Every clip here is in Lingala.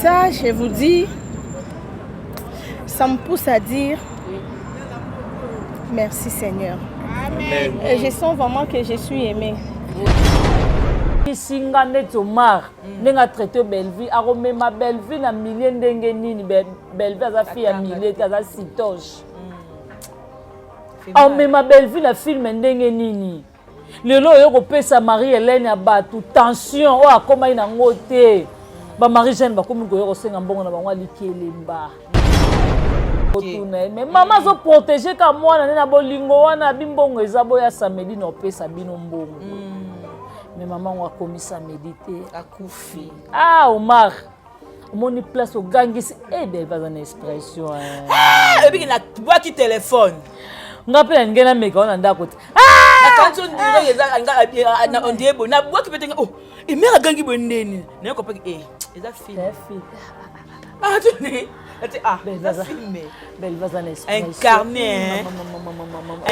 Ça, je vous dis, ça me pousse à dire merci Seigneur. Amen. Et je sens vraiment que je suis aimée. Singa neti Omar ndenge atraite Bellevue akomema Bellevue na milieu ndenge nini? Bellevue aza fille ya milieu te, aza sitoche. Akomema Bellevue na film ndenge nini? Lelo oyo kopesa Marie Hélène ya bato tension oyo akomaki nango te, ba Marie Jeanne bakomi koya kosenga mbongo na bango alikelemba otuna ye. Mais mama azoprotege ka mwana nde na bolingo wana, abi mbongo eza boya samedi na opesa bino mbongo. Mais mama yango akomi samedi te, akufi. Ah, Omar, omoni place ogangisi e Bellevue aza na expression. Ebiki nabwaki telefone. Nga mpe nalingi nameka wana ndako te. Nakanisi ondire eza ondire boye, nabwaki mpe tenge, oh, emere agangi boye ndeni naye kopaki eza film. Ah, tu ah, film. Bellevue aza na expression. Incarné,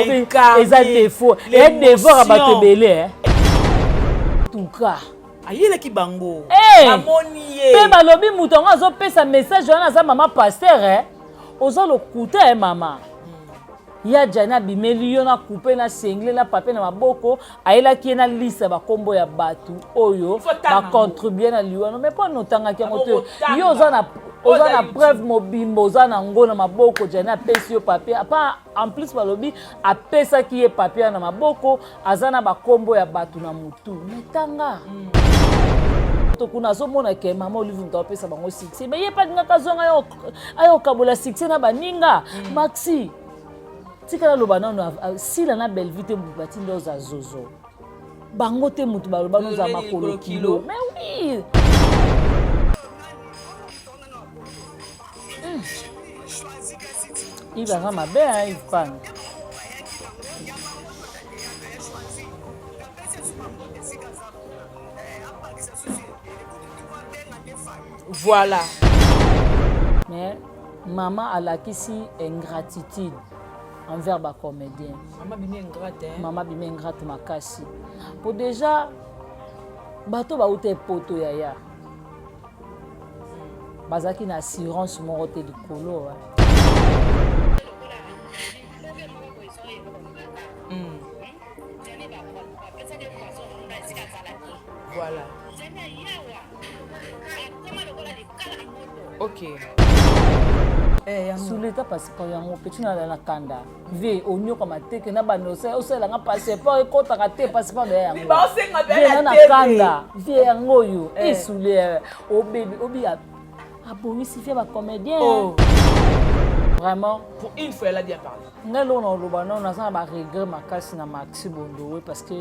incarné. Eza défaut, eya devoir ya bato ebele tuka. Ayelaki bango, amoni ye. Mpe balobi moto yango azopesa message wana aza mama pasteur. Oza lokuta e mama ya Jani abimeli yo na coupe na sengle na papier na maboko, ayelaki ye na liste ya bakombo ya bato oyo bacontribue na liwano. Mais mpo notangaki yango te, yo oza na oza na preuve mobimba, oza nango na maboko. Jani apesi yo papier apa, en plus balobi apesaki ye papier na maboko, aza na bakombo ya bato na motu. Mais tanga to kuna azomona ke mama Olive moto apesa bango succès, mais ye mpe alingaka azwanga ayokabola succès na baninga. Maxi, tika naloba nano, Sila na Bellevue te motu batindi oza zozo, bango te motu baloba noza makolo kilo. Mais oui, Yves aza mabe, Yves Pan. Voilà. Mais mama alakisi ingratitude envers bacomédien. Mama bimi ingrate, hein? Mama bimi ingrate makasi, po déjà bato bauta epoto, yaya, bazalaki na assurance moko te likolo. Voilà. Ok. Sous l'état passeport yango mpe tina na kanda vie onyokama te ke na bando osalelanga passeport ekɔtaka te, passeport na yango na kanda vie yango oyo esule obebi obi abongisi vie bacomédien vraiment. Pour une fois, elle a bien parlé. Ngai eloko na koloba nano, naza na baregret makasi na Maxi Bondowe, parce que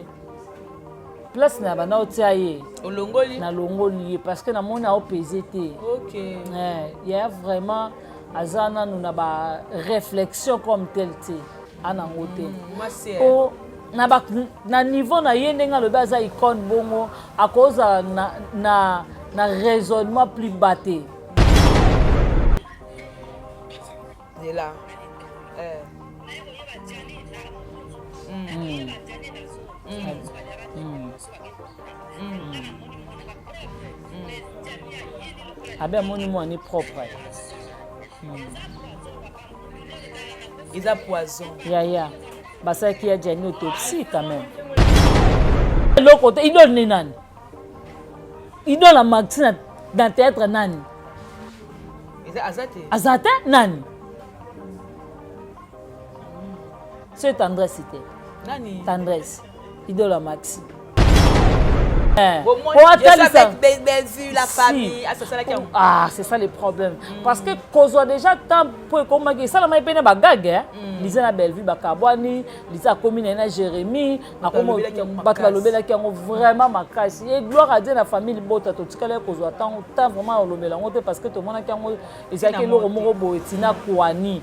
place na banda otia ye olongoli. Nalongoli ye parce que namoni aopese te. Yaya vraiment aza nanu na baréflexion comme tel te, anango te po na niveau na ye ndenge alobi aza icône bongo, akozala na raisonnement plus bas te. Nzela. Eh. Abe amoni mwani propre. Eza poison. Yaya, basalaki ya Jani autopsie quand même. Eloko te, idole ni nani? Idole ya Maxi na théâtre nani? Aza te. Aza te nani? So Tendresse te? Nani? Tendresse, idole ya Maxi. Po atalisa la famille. Ah, c'est ça le problème, parce que kozwa déjà temps mpo ekomaki esalamaki mpe na bagage. Liza na Bellevue bakabwani, Liza akomi na ye na Jérémie, bato balobelaki yango vraiment makasi. E gloire à Dieu, na famille libota totikali kozwa ntango temps vraiment olobela yango te, parce que tomonaki yango ezalaki eloko moko boye tina kwani,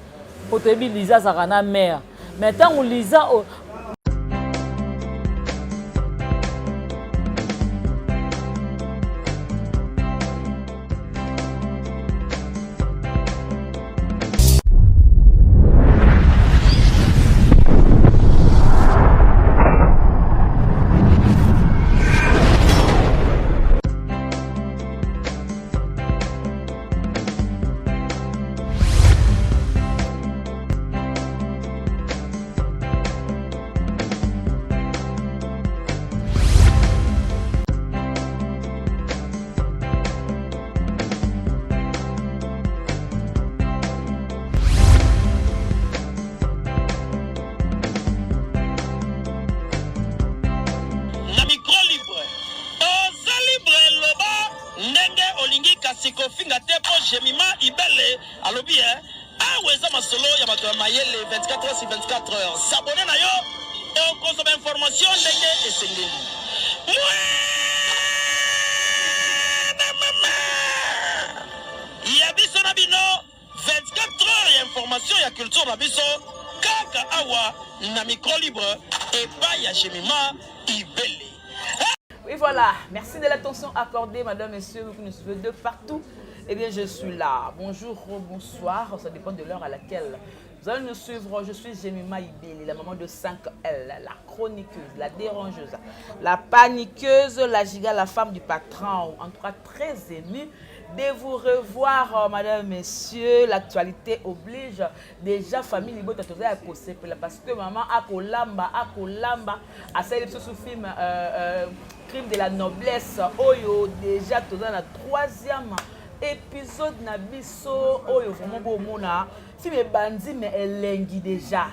po toyebi Liza azalaka na mare. Mais ntango Liza Kofinga te po Jemima Ibele alobi eh awa eza masolo ya bato ya mayele 24 heures sur 24 heures. S'abonner na yo okozwa ba information ndenge esengeli. Ya biso na bino 24 heures ya information ya culture na biso kaka awa na micro libre epai ya Jemima Ibele. Et voilà, merci de l'attention accordée, madame, messieurs, vous qui nous suivez de partout. Eh bien, je suis là. Bonjour, bonsoir, ça dépend de l'heure à laquelle vous allez nous suivre. Je suis Jemima Ibeli, la maman de 5L, la chroniqueuse, la dérangeuse, la paniqueuse, la giga, la femme du patron. En tout cas, très émue de vous revoir, euh, madame, messieurs. L'actualité oblige. Déjà, famille Libota, toza ya kosepela parce que maman akolamba, akolamba, asali biso sous film euh, euh, Crime de la noblesse. Oyo, déjà, toza na troisième épisode na biso oyo vraiment bomona film ebandi mais elengi déjà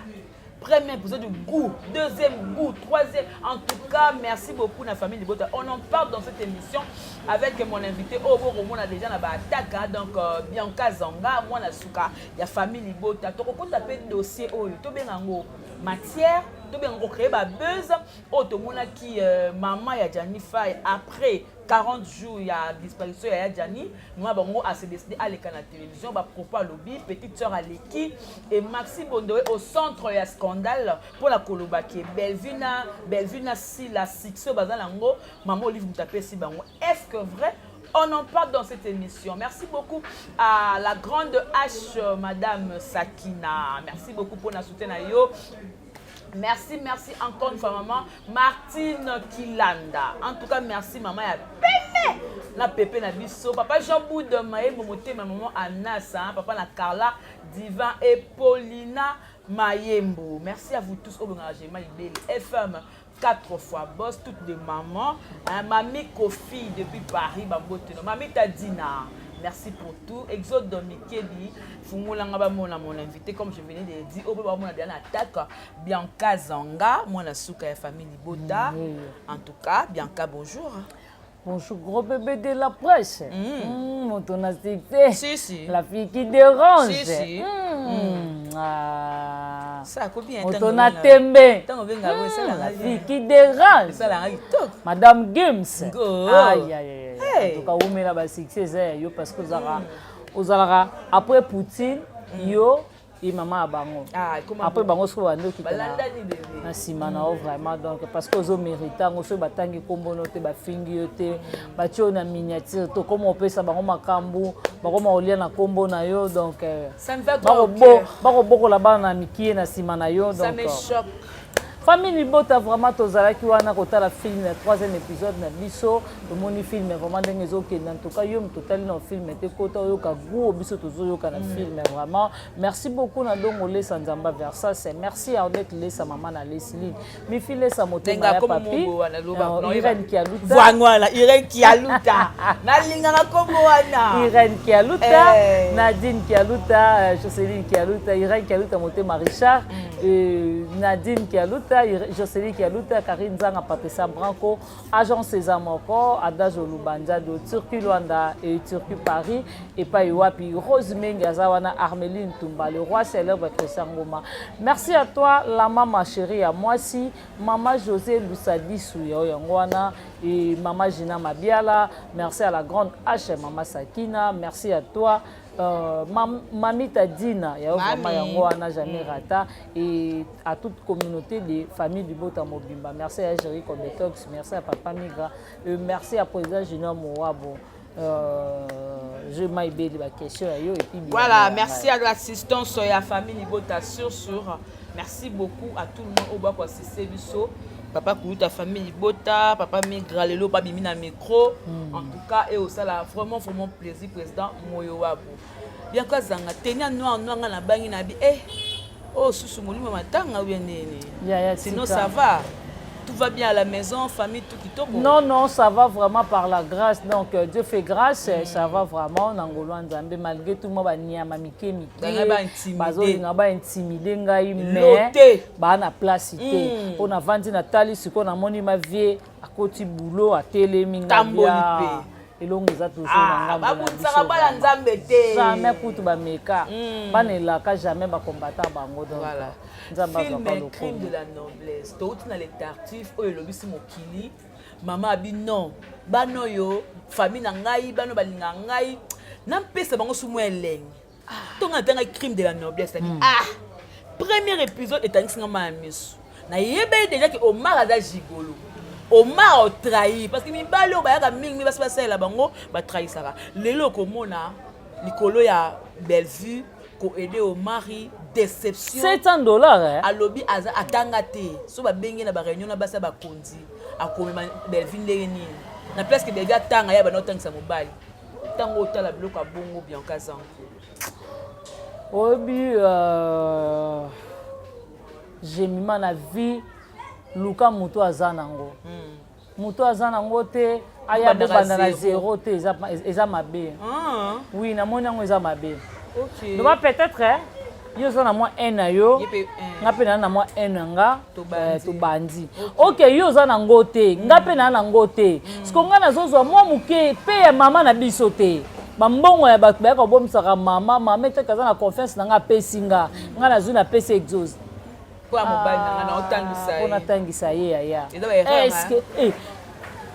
premier épisode goût deuxième goût troisième en tout cas merci beaucoup na famille libota on en parle dans cette émission avec mon invité oyo bokomona déjà na baattaque donc euh, bianca zanga mwana suka ya famille libota tokokota mpe dossier oyo tobenga yango matière tobenga yango créer babuzz oyo tomonaki euh, mama ya Gianni Faye après 40 jours ya disparition ya ya Gianni mama bango a se décidé aleka na télévision ba propos alobi petite sœur aleki et Maxi Bondowe au centre ya scandale mpona koloba ke Bellevue na Bellevue na Sila succès baza nango mama Olive moto apesi bango est-ce que vrai On en parle dans cette émission. Merci beaucoup à la grande H, Madame Sakina. Merci beaucoup pour la soutien à yo. Merci, merci encore une fois, maman. Martine Kilanda. En tout cas, merci, maman. Ya pembe. Na pepe na biso. Papa Jean Boud, Maël Momote, ma maman Anas, hein. Papa na Carla, Divin et Paulina Mayembo. Merci à vous tous. FM. quatre fois boss toutes les mamans hein, mami Kofi depuis Paris bambote no mami Tadina merci pour tout Exode Mikebi fungolanga bamona mon invité comme je venais de dire oyo bamona deja na attaque Bianca Zanga mwana suka ya famille Libota en tout cas Bianca bonjour Bonjour, gros bébé de la presse. Mmh. Mmh, ton succès. Si, si. La fille qui dérange. Si, si. Mmh. Mmh. Ah. Ça, combien Moto na tembe. Tango benga bo esala La fille qui dérange. Esala kitoko. Madame Gims. Go. Aïe aïe aïe. Hey. En tout cas, umela ba succès eza ya yo parce que ozalaka ozalaka après Poutine yo ye mama ya bango ah, après bango soki babandi okita na nsima na yo vraiment donc parce que ozomérite yango soki batangi nkombo no te bafingi yo te batie yo na miniature tokoma opesa bango makambo bakoma kolia na nkombo na yo donc euh, bakobokola bana na mikie na nsima na yo donc euh, Famille Libota vraiment tozalaki wana kotala film ya troisième épisode na biso tomoni film vraiment ndenge ezokende en tout cas yo moto otali na film te kota oyoka goût biso tozoyoka na film vraiment merci beaucoup na dongo lesa nzamba versas merci Arlette lesa mama na Leslie mifi lesa motema ya papi euh, Irène Kialuta voilà Irène Kialuta nalingaka kombo wana Irène Kialuta eh. Nadine Kialuta euh, Joseline Kialuta Irène Kialuta motema Richard mm. Euh, Nadine Kialuta, Jocelyn Kialuta, Karine Zanga, Patricia Branco, Agent César Moko, Adage Olubanjado, Turquie Luanda et Turquie Paris, et pas Iwapi, Rose Mengi Azawana, Armeline Tumba, le roi célèbre Christian Ngoma. Merci à toi, la maman chérie à moi si, maman José Lusadisu Yangwana et maman Gina Mabiala. Merci à la grande H, maman Sakina. Merci à toi. Euh, mam, mamita Dina, ya vraiment yango wana jamais mm. rata et à toute communauté de famille du Bota Mobimba. Merci à Jerry Kobetox, merci à Papa Migra, et merci à président Junior Mouabo. Euh, je m'aibeli ba question ya yo et puis voilà, merci à l'assistance ya famille Libota sur sur. Merci beaucoup à tout le monde au bas quoi assister biso. Papa Kuluta famille Libota, papa Migra lelo pa bimi na micro. Mm. En tout cas et ça la vraiment vraiment plaisir président Moyo Wabu. Bien que zanga tenia noir noir nga na bangi na bi eh oh susu molimo matanga ou bien nini. Ya, ya, Sinon tika. ça va. Tout va bien à la maison, famille tout kitoko. Non, non, ça va vraiment par la grâce. Donc, euh, Dieu fait grâce, mm. ça va vraiment. Nangolo Nzambe, malgré tout, moi, bah, nyama mike mike. Bazolinga ba intimider ngai, mais ba na place te. Mm. Pona vandi na tali siko na moni ma vie akoti boulot atelemi ngai. Tamboli pe. Elongo eza toujours na ah, ngambo na babundisaka biso. Bana Nzambe te. Jamais kutu bameka. Bana elaka, jamais bakombata bango. Donc Voilà. Nzambe Film azwaka Crime de lokumu. la noblesse, touti na Le Tartuffe oyo elobisi mokili. Mama abi non, bana oyo famille na ngai, bana oyo balingaka ngai, nampesa bango su mwa elengi. Ntongo natanga Crime de la noblesse, nabi ah, premier épisode etangisi nga mai ya miso. Nayebeli déjà ke Omar aza gigolo, Omar otrahir, parce que mibali oyo bayaka mingi basi basalela bango, batrahisaka. Lelo okomona likolo ya Bellevue koaider Omari, déception. 700 $, eh? Alobi aza atanga te, so babenge na baréunion na basi ya bakonzi, akomema Bellevue ndenge nini na place ke Bellevue atanga ya bana otangisa mobali. Ntango otala biloko ya bongo, Bianca Zango? Oyebi, Jemima, na vie luka moto aza nango, moto aza nango te aya Bobandaka bobanda na zéro. Zéro te, eza mabe. Ah, Oui, namoni yango eza mabe. Ok. Loba peut-être eh, yo oza na mwa haine na yo, Ye mpe, eh. nga mpe naa na mwa haine na nga. Tobandi. Eh, tobandi. Ok, yo oza nango te, nga mpe naa nango te. Siko nga nazozwa mwa moke mpe ya mama na biso te. Bambongo ya bato bayaka kobomisaka mama. Mama eteke aza na confiance na nga, apesi nga, nga nazwi, napesi Exauce. Mpo ya mobali na nga na otangisa Mpo ye. natangisa ye, yaya. Eza ba erreur, Est-ce eh,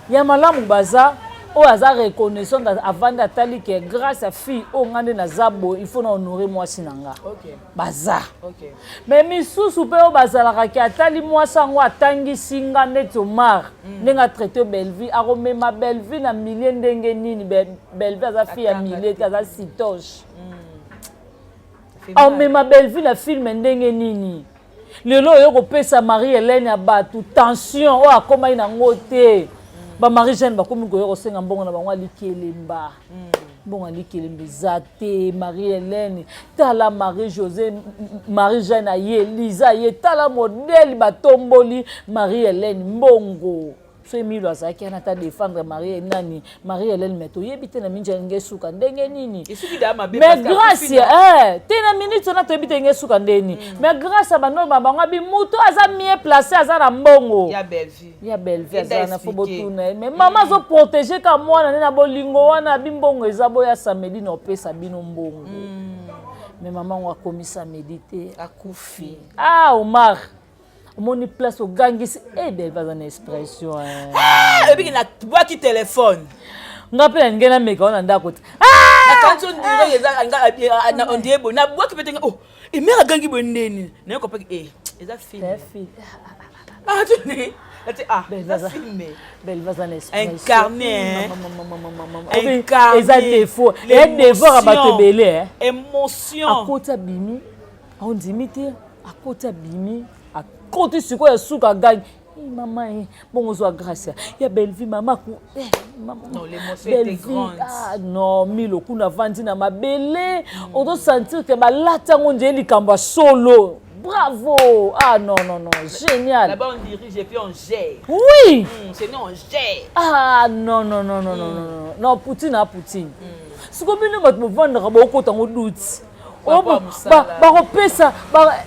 ya malamu baza oyo aza reconnaissant, avandi atali ke grâce ya fille oyo nga nde naza boye, il faut na honorer mwasi na nga. Baza. Mais misusu mpe oyo bazalaka ke atali mwasi yango atangisi nga, neti Omar, ndenge atraite Bellevue, akomema Bellevue na milieu ndenge nini? Bellevue aza fille ya Atanga milieu te, te. aza citoche. Fait mal. Aomema Bellevue na film ndenge nini? Lelo oyo kopesa Marie Helene ya bato tension oyo akomai nango te. Bamarie Jeanne bakomi koya kosenga mbongo na bango, alikelemba mbongo, alikelemba eza te. Marie Helene, tala Marie José, Marie Jeanne aye, Liza aye, tala modele batomboli Marie Helene mbongo. So Emilo azalaki wana ata défendre Marie nani, Marie Helene, mais toyebi te na mingi alingi esuka ndenge nini. Esuki daa mabe. Mais parce que grâce akufi na- eh, te na minute wana toyebi te ndenge esuka ndeni. Mais grâce ya bando ba bango, abi moto aza mieux placé, aza na mbongo. Ya Bellevue. Ya Bellevue. Enda Aza na fo expliqué. botuna ye. Mais mama azoprotege ka mwana nde na bolingo wana, abi mbongo eza boya samedi na opesa bino mbongo. Mais mama ngo akomi samedi te. Akufi. Ah, Omar, omoni place ogangisi e Bellevue aza na expression, eh. Ah, ebiki nabwaki telefone. Nga mpe nalingi nameka wana ndako te. Nakanisi on dirait eza on dirait boye nabwaki mpe tenge, oh, emere agangi boye ndeni naye kopaki e eza film. Ah, tuni ati ah, eza film. Bellevue aza na expression. Incarné, hein. Mama. Incarné. Eza défaut, eya devoir ya bato ebele, eh. Émotion. Akoti, abimi, ondimi te, akoti, abimi, akoti sikoyo suka agangi: "Eh, mama e, bongo ozwa grâce ya Bellevue, mama ku eh, mama." Non, l'émotion était Bellevue, grande. Ah non, Milo kuna avandi na mabele, ozosentir ke balati yango nde likambo ya solo. Bravo, ah non, non, non, génial. Là-bas on dirige et puis on gère. Oui. C'est nous, on gère. Ah non, non, non, non, non, non, non, non, Poutine a Poutine. Siko bino bato bovandaka, bokota yango duti. Papa mosala. Bakopesa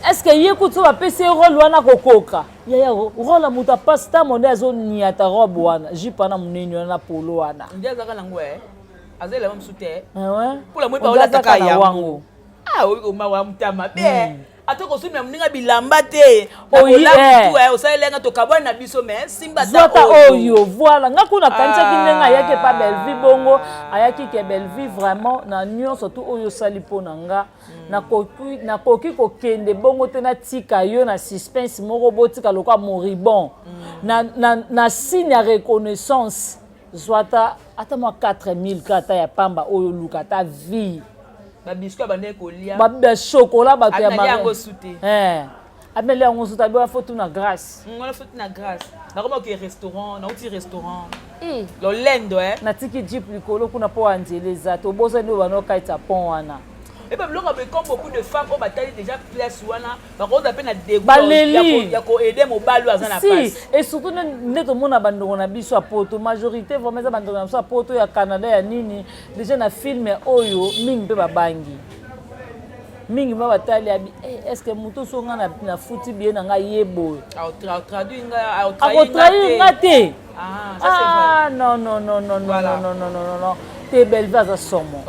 est ce que ye kutu bapesi ye rôle wana kokoka? Yaya, rôle ya moto apasi ta monde azoniata robe wana, jupe wana monene wana na polo wana. Nde azalaka nango e aza elamba mosusu te. Ah ouais? Mpona moi Onde baolataka azaka na yango. wango. Ah, oyi komawa motama mabe ata kosomela moninga bilamba te. Oyi, eh. Olamutu osalelenga tokabwani na biso, mais simba zwata ta oyo. Voilà, nga kuna akanisaki Ah. ndenge ayaki epa Bellevue bongo, ayaki ke Bellevue vraiment na nyonso tu oyo osali mpo na nga, nakoki kokende bongo te, natika yo na suspense moko, botika lokola moribond. Na signe ya reconnaissance, zwata ata mwa 4000 ka ata ya pamba oyo oluka ata vie. Babiscuit abandaki kolia. Bachocolat bato ya Abinali yango su te. Eh, abinali yango su te, abi wana fo tuna Grâce. Wana foti na Grâce, nakoma oke restaurant, nauti restaurant, lolendo e. Natiki jeep likolo kuna mpo ya nzela eza te, obosani oyo bana okaita pont wana. Eba biloko ya boye, comme beaucoup de femmes oyo batali déjà place wana, bakozala mpe na dégoût Baleli. ya koaider mobali oyo aza na si pasi. Et surtout nde tomona bandeko na biso ya poto, majorité vraiment eza bandeko na biso ya poto, ya Canada, ya nini. Déjà na film oyo mingi mpe babangi mingi mpe batali abi eh, est ce que moto so nga nafuti bie na ngai ye boye atraduit nga akotrahir nga te? Ah, ça c'est vrai. Ah non non non non Voilà. non non non non non te, Bellevue aza somo.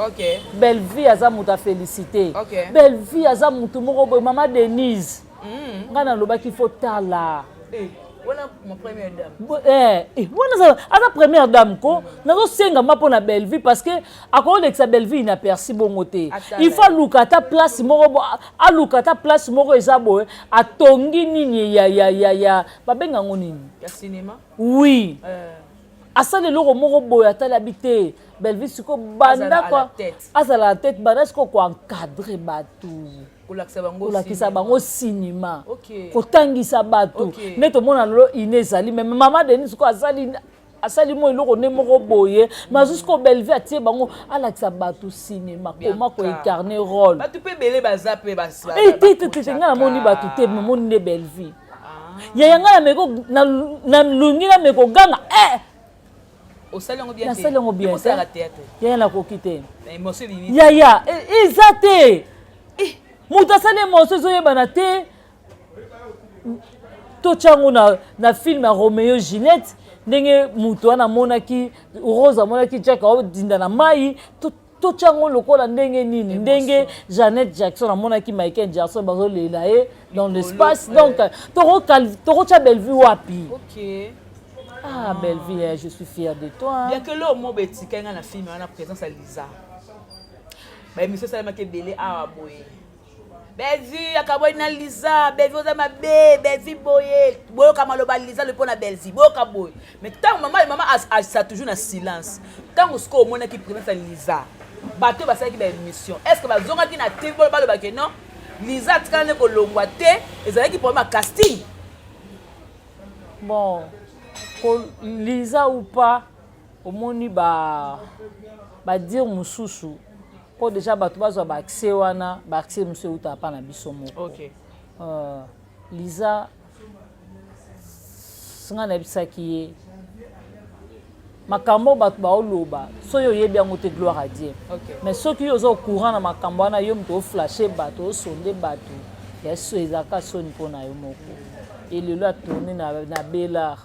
Bellevue aza moto afélicité. Bellevue aza motu moko boye. Mama Denise, ngai nalobaki fo tala. Eh, wana ma première dame. Eh, wana aza première dame ko. Nazosenga ma mpo na Bellevue, parce que akolekisa Bellevue inaperçu bongo te. Ata Il faut aluka ata place moko aluka ata place moko eza boye, atongi nini ya babenga yango nini? Ya cinéma. Oui. Asala eloko moko boye, atalabi te Bellevue sikoyo banda Azala à la tête. Azala na tête, banda sikoyo koencadre bato. Kolakisa bango. Kolakisa Cinéma. Bango cinéma. Kotangisa bato. Nde tomona lelo ine ezali me mama Denis sikoyo asali mo eloko nde moko boye, mais azwi sikoyo Bellevue, atie bango, alakisa bato cinéma, koma koincarne rôle. Bato mpe ebele baza mpe. Eh, te te te te, ngai namoni bato te, namoni nde Bellevue. Yaya, ngai nameko nalungi, nameko ganga eh! Osali yango bien te. Nasali yango bien te. Osalaka théâtre. Yaya, nakoki te. Émotion ebimi. Yaya, eza te moto asali émotion, ezoyebana te. Totya yango na film ya Romeo Juliette, ndenge moto wana amonaki Rose, amonaki Jack aodinda na mai. Totya yango lokola ndenge nini, ndenge Janet Jackson amonaki Michael Jackson bazolela ye dans l'espace. Donc tokotya Bellevue wapi? Ah, Bellevue, eh, je suis fière de toi, hein. Bien que lo mo betika nga na film wana, présence ya Liza, baémission esalemaki ebele awa boye: Bellevue akabwani na Liza, Bellevue oza mabe, Bellevue boye, boyoka maloba Liza le mpo na Bellevue, boyoka boye. Mais ntango mama asa toujours na silence, ntango sikoyo omonaki présence ya Liza, bato oyo basalaki baémission, est ce que bazongaki na TV balobaki non, Liza atikala nde kolongwa te, ezalaki problème ya casting? Bon, Liza ou pas, omoni badire mosusu mpo déjà bato bazwa baaccès wana, baaccès mosusu eutaka mpa na biso moko. Liza, nga nayebisaki ye makambo oyo bato baoloba. Soki oyebi yango te, gloire à Dieu. Mais soki yo oza au courant na makambo wana, yo moto oflashe bato, osonde bato ya so, ezalaka soni mpo na yo moko. E lelo atourne na Belar,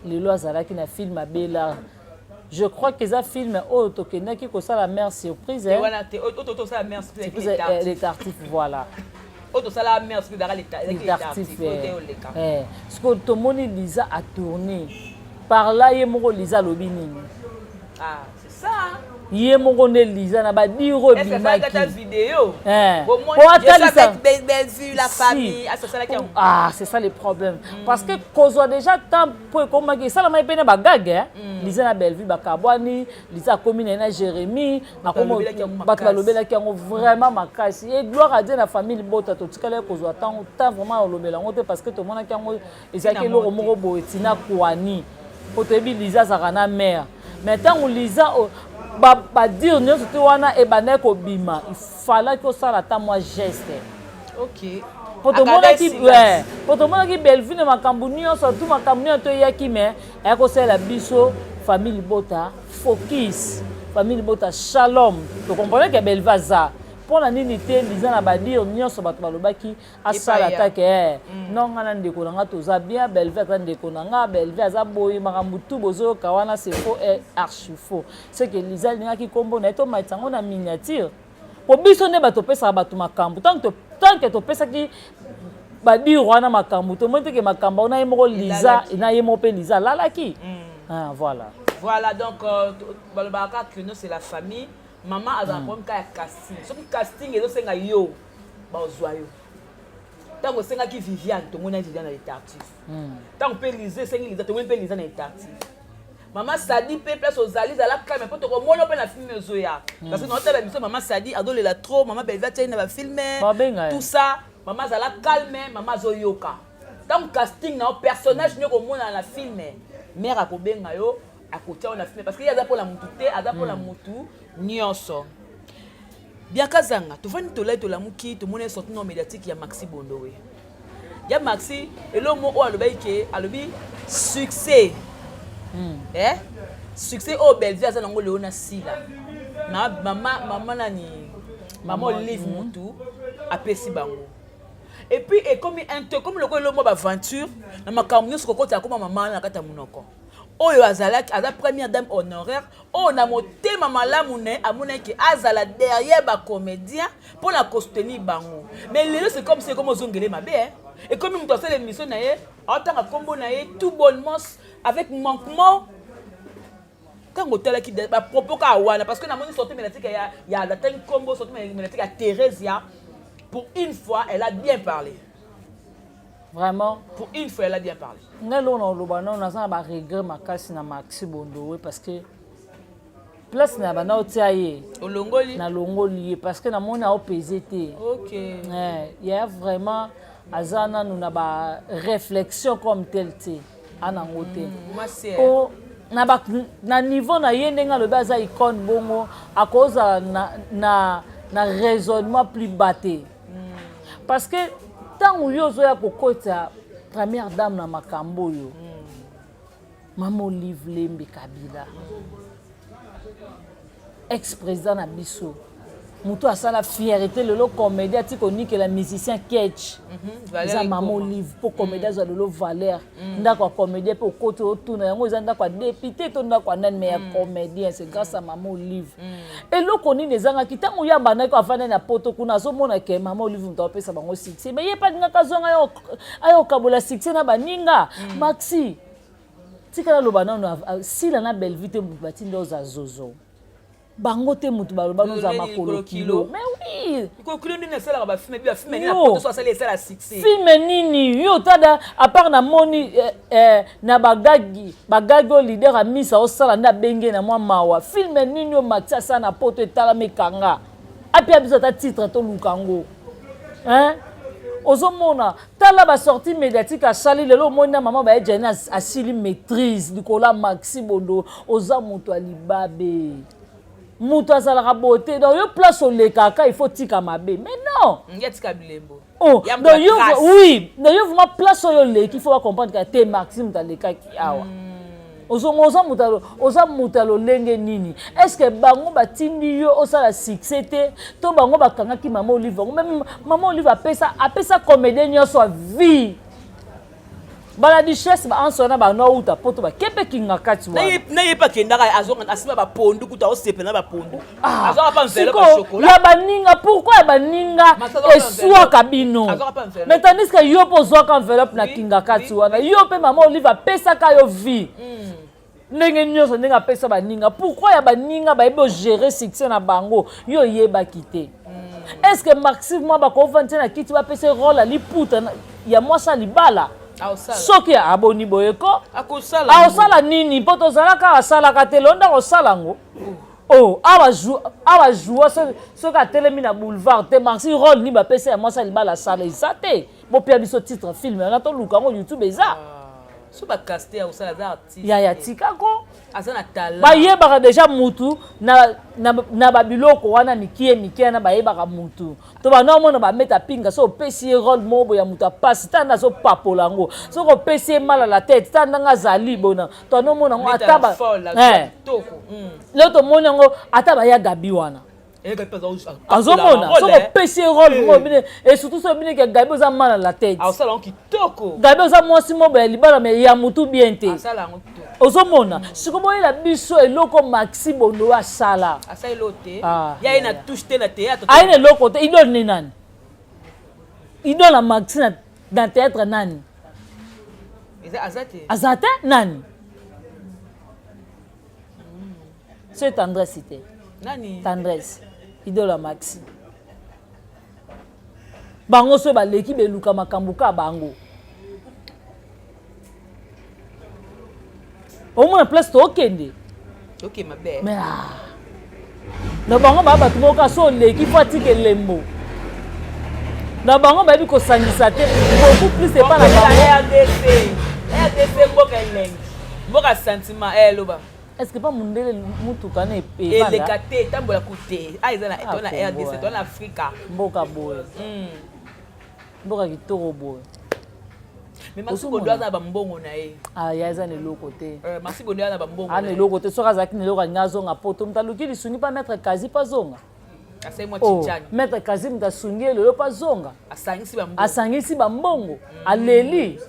lelo azalaki na film ya Belar. Je crois que eza film oyo tokendaki kosala mare surprise, eh? Wana te, oyo tosala mare surprise, les Tartifs, voilà. Oyo tosala mare surprise ezalaka les Tartifs, oyo te oleka. Sikoyo tomoni Liza atourne par là, ye moko Liza alobi nini? Ah, c'est ça. Ye moko nde Liza na badiro. Ebimaki vidéo. Po atalisa la famille asalaki yango. Ah, c'est ça le problème, parce que kozwa déjà temps mpo ekomaki, esalamaki mpe na bagage. Liza na Bellevue bakabwani, Liza akomi na ye na Jérémie, bato balobelaki yango vraiment makasi. E gloire à Dieu, na famille libota totikali kozwa ntango temps vraiment olobela yango te, parce que tomonaki yango ezalaki eloko moko boye tina kwani, mpo toyebi Liza azalaka na mare. Mais ntango Liza badire nyonso te wana ebandaki kobima, ifalaki osala ata mwa geste. Po tomonaki Bellevue na makambo nyonso tu, makambo nyonso toyaki, mais aya kosalela biso famille libota focus, famille libota shalom. Tokomprendre ke Bellevue aza mpo na nini te. Liza na badire nyonso bato balobaki, asala atake eh. Non, nga na ndeko na nga toza bien, Bellevue aza ndeko na nga, Bellevue aza boye, makambo tu bozoyoka wana, c'est faux et archi faux. C'est que Liza alingaki nkombo na ye tomatisa yango na miniature, po biso nde bato topesaka bato makambo. Tant que topesaki badire wana makambo, tomoni teke makambo wana ye moko Liza na ye moko mpe Liza alalaki. Ah, voilà. Voilà, donc balobaka kaka que c'est la famille. Mama azala problème ka ya casting. Soki casting ezosenga yo, bazwa yo. Ntango osengaki Viviane, tomoni Viviane na Letartif. Ntango mpe Liza esengi Liza, tomoni mpe Liza na Letartif. Mama Sadi mpe, place ozali, zala calme, mpo tokomona mpe na film ezoya, parce que naotala biso mama Sadi azolela trop, mama Belvi atiai na bafilm, tout ça. Mama azala calme, mama azoyoka. Ntango casting na yo, personnage nde komonana na film, mare akobenga yo, akotia yo na film, parce que ye aza mpona mutu te, aza mpona mutu nyonso. Bianca Zanga, tovandi, tolai, tolamuki, tomoni sortie non médiatique ya Maxi Bondowe. Ya Maxi, eloko moko oyo alobaki ke alobi succès, eh? Succès oyo Bellevue aza nango lelo na Sila, mama nani, mama Olive, mutu apesi bango. Et puis ekomi un te, ekomi lokola eloko mwa baventure na makambo nyonso kokota, akoma mama na kati ya monoko. Oyo azalaki aza première dame honoraire oyo na motema malamu na ye amonaki azala derrière ba comédien mpo na kosoutenir bango. Mais lelo c'est comme si ekomi ozongele mabe eh. Ekomi moto asala émission na ye aotanga nkombo na ye tout bonnement avec manquement. Ntango otalaki bapropos kaka wana, parce que namoni sortie médiatique ya natangi nkombo sortie médiatique ya Thérésia, pour une fois elle a bien parlé. Vraiment. Pour une fois elle a bien parlé. Ngai eloko na koloba nano, naza na baregret makasi na Maxi Bondowe, parce que place na banda otia ye, olongoli, nalongoli ye parce que namoni aopese te. Yaya vraiment aza nanu na baréflexion comme tel te, anango te. Po na niveau na ye, ndenge alobi aza icône, bongo akozala na raisonnement plus bas te, parce que ntango yo ozoya kokota première dame na makambo oyo, Mama Olive Lembe Kabila, ex président na biso, moto asala fierté lelo comédie ati konikela musicien ketch, eza Mama Olive. Mpo comédie azwa lelo valeur, ndako ya comédien mpe okoti otuna yango eza ndako ya député to ndako ya nani, mais ya comédien, c'est grâce à Mama Olive. Eloko nini ezangaki ntango ye abandaki afandani na Poto kuna, azomona ke Mama Olive moto apesa bango succès, mais ye mpe alingaka azwanga ayo okabola succès na baninga. Maxi, tika naloba nano, Sila na Bellevue te moto batindi oza zozo, bango te motu baloba noza makolo kilo, mais oui. Kilo nini asalaka bafilm, bafilm nini apoto asali esala succès? Film nini yo tada, à part namoni na bagagi bagagi oyo leader amisa osala nde abenge na mwa mawa. Film nini oyo Maxi asala na Poto etalama ekanga, apia biso ata titre toluka yango, hein? Ozomona, tala basortie médiatique asali lelo, omoni na mama baye Jani asili maîtrise likolo ya Maxi Bondo. Oza moto ya libabe, moto azalaka boye te. Donc yo place olekaka, il faut tika mabe, mais non. Tika bilembo. Oh, donc yo, oui, donc yo vraiment place oyo oleki, il faut bacomprendre ka te Maxi moto alekaki awa. Ozongo oza moto ya lolenge nini? Est ce que bango batindi yo osala succès te, to bango bakangaki Mama Olive yango? Même Mama Olive apesa comédien nyonso ya vie, bala duchesse baanso wana bano auta Poto bake mpe kinga kati wana. Na ye mpe akendaka, asima bapondu kuta, osepela na bapondu, azwaka mpa enveloppe ya sikoyo chocolat. Ya baninga, pourquoi ya baninga eswaka bino, mais tandis que yo mpe ozwaka enveloppe na kinga kati wana? Yo mpe Mama Olive apesaka yo vie ndenge nyonso, ndenge apesa baninga. Pourquoi ya baninga bayebi ogérer succès na bango, yo oyebaki te? Est ce que Maxime mwa bakovandi te na kiti, bapesa rôle ya liputa ya mwasi ya libala? Soki aboni boye ko aosala nini? Mpo tozalaka asalaka te, lelo ndako osala yango. Oh, awa joua soki atelemi na boulevard te. Maxi, rôle nini bapesa ya mwasi ya libala asala? Eza te. Bopia biso titre film wana, toluka yango, YouTube eza. So bacaste ya kosala, aza artiste. Yaya, tikako. Aza na talent. Bayebaka deja mutu na babiloko wana mikie mikie wana, bayebaka mutu to bana omona bameta pinga. So opesi ye rôle moko boye ya moto apasi, tala nde azopapola yango. Soki opesi ye mal à la tête, tala ndenge azali bona. To anomona yango ata leo, tomoni yango ata baya Gabi wana, azomona. Soki opesi ye rôle moko bine, et surtout soki obineke Gabi oza mal à la tête, Gabi oza mwasi moko ya libala mais ya mutu bien te, ozomona. Sikoyo boyela biso eloko Maxi Bondo asala. Aye na eloko te. Idole ne nani? Idole ya Maxi na théâtre nani? Aza te. Nani? So Tendresse te? Tendresse, idole ya Maxi. Bango so baleki beluka makambo ka bango, omona place tookende. Mais na bango baa bato moko kaka so oleki fo atika elembo na bango, bayebi kosangisa te, beaucoup plus epa na bango. RDC, RDC, mboka elengi, mboka sentiment, eloba. Est ce que pa mundele mutuka na eleka te, etambola ku te? A eza na to na RDC to na Afrika. Mboka boye, mboka kitoko boye. Mais Maxi Bodo aza na bambongo na ye. Ah, ya eza na eloko te. Maxi Bodo aza na bambongo. Ana eloko te. Soki azalaki na eloko, alingi azonga Poto. Moto aluki lisungi mpa maître Kazi mpo azonga. Asali mwa chichani. Maître Kazi moto asungi ye lelo mpo azonga. Asangisi bambongo. Asangisi bambongo, aleli.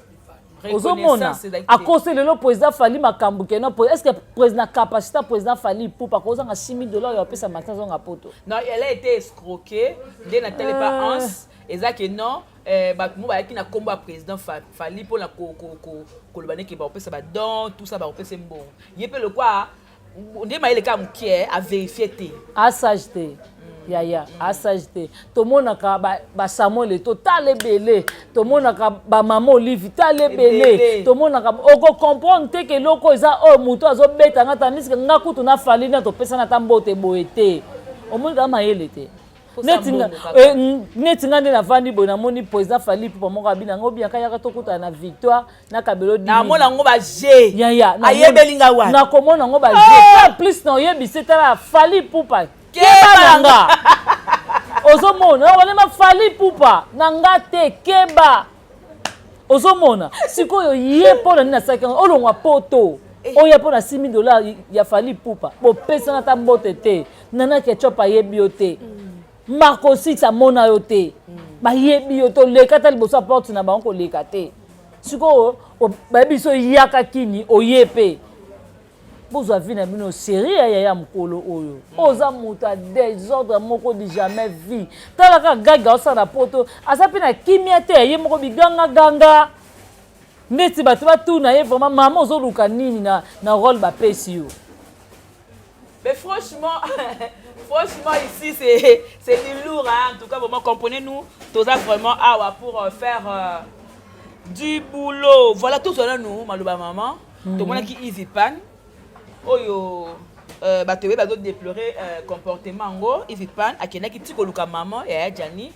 Ozomona akosi lelo président Fally makambo keno. Est ce que président, capacité président Fally Ipupa akozanga 6000 $ oyo apesa Martin azonga poto? Non, elle a été escroquée nde na tele pa Anse. Eza ke non, bato mo bayaki na nkombo ya président Fally mpona koloba ndeke bakopesa badon, tout ça, bakopesa mbongo. Ye mpe lokwa nde mayele kaka moke, avérifie te. Asage te yaya, asage te. Tomonaka basamuel Eto, tala ebele. Tomonaka bamama Olive, tala ebele. Tomonaka, okocomprendre te ke eloko eza oyo moto azobeta nga, tandis que nga kutu na Fally na topesana ata mbote boye te. Omoni kaka mayele te. Neti nga nde navandi boye, namoni président Fally Ipupa moko abi nanga obiaka yaka tokutana na Victoire na Kabelo. Namona yango baje. Yaya. Ayebeli nga wana. Nakomona yango baje en plus na oyebisi, tala, Fally Ipupa, keba na nga. Ozomona walema Fally Ipupa na nga te, keba. Ozomona sikoyo ye mpo na nini asalaki yango? Olongwa poto, oya mpo na 6000 $ ya Fally Ipupa, bopesana ata mbote te. Nana Ketchup ayebi yo te, Marco Six amona yo te, bayebi yo te. Oleka ata liboso ya porte na bango koleka te. Sikoyo bayebi so yaka kini, oye mpe bozwa vie na bino série ya yaya. Mokolo oyo oza moto ya désordre moko du jamais vu. Tala kaka gaga osala poto, aza mpe na kimia te. Ye moko bigangaganga ndeti bato batuna ye vraiment: mama, ozoluka nini na rôle bapesi yo? Mais franchement, franchement, ici, c'est du lourd. Hein. En tout cas, vraiment, comprenez-nous. Tout ça, vraiment, awa, pour faire du boulot. Voilà, tout cela, nous, maloba maman. Tout le monde qui easy pan. Oyo, bato oyo bazodéplorer comportement yango. Easy Pan akendaki ti koluka mama ya Jani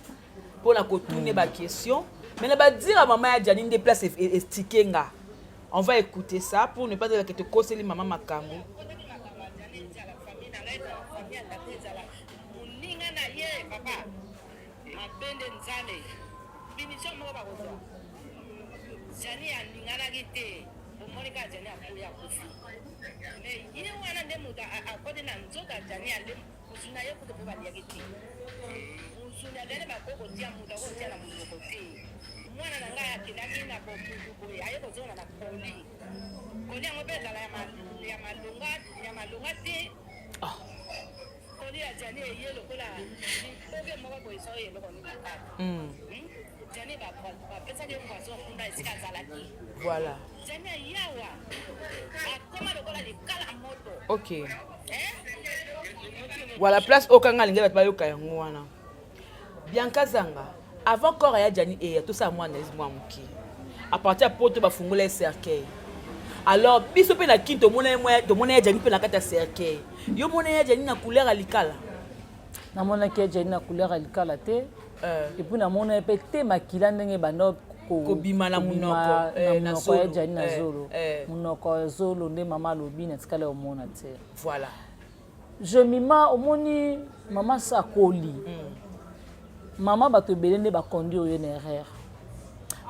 mpona kotune baquestion, mais na badira mama ya Jani nde place estike nga. On va écouter ça pour ne pas dire que tokoseli mama makambo. Moninga na ye papa mabende nzambe punition moko bakozwa. Jani aninganaki te, omoni kaka Jani akuyi, akufi. Mais ye wana nde moto akoti na nzoto ya Jani. Ande mosuni na ye kutu mpe baliaki te. Mosuni ya Jani bakoki kotia, moto akotia na monoko te. Mwana na ngai akendaki na bomutu boye, aye kozonga na koli koli yango mpe ezala ya malonga, ya malonga te. Koli ya Jani eye lokola liboke moko boye, so eloko nini na kati. Jani bapesaki ye poison kuna esika azalaki. Jani ayawa akoma lokola likala moto. Ok, voilà place oyo kanga alingi bato bayoka yango wana. Bianca Zanga, avant corps ya Jani eya, tosala mwa analyse mwa moke. À partir ya poto bafungola ye cercueil. Alors biso mpe na kini tomona ya Jani mpe na kati ya cercueil. Yo mona ya Jani na couleur ya likala? Namonaki ya Jani na couleur ya likala te. Et puis namona ye mpe te makila ndenge ebanda kobima na monoko. Na monoko ya Jani, na zolo, monoko ya zolo nde mama alobi na tikala omona te. Jemima, omoni mama Sakoli, mama bato ebele nde baconduire ye na erreur.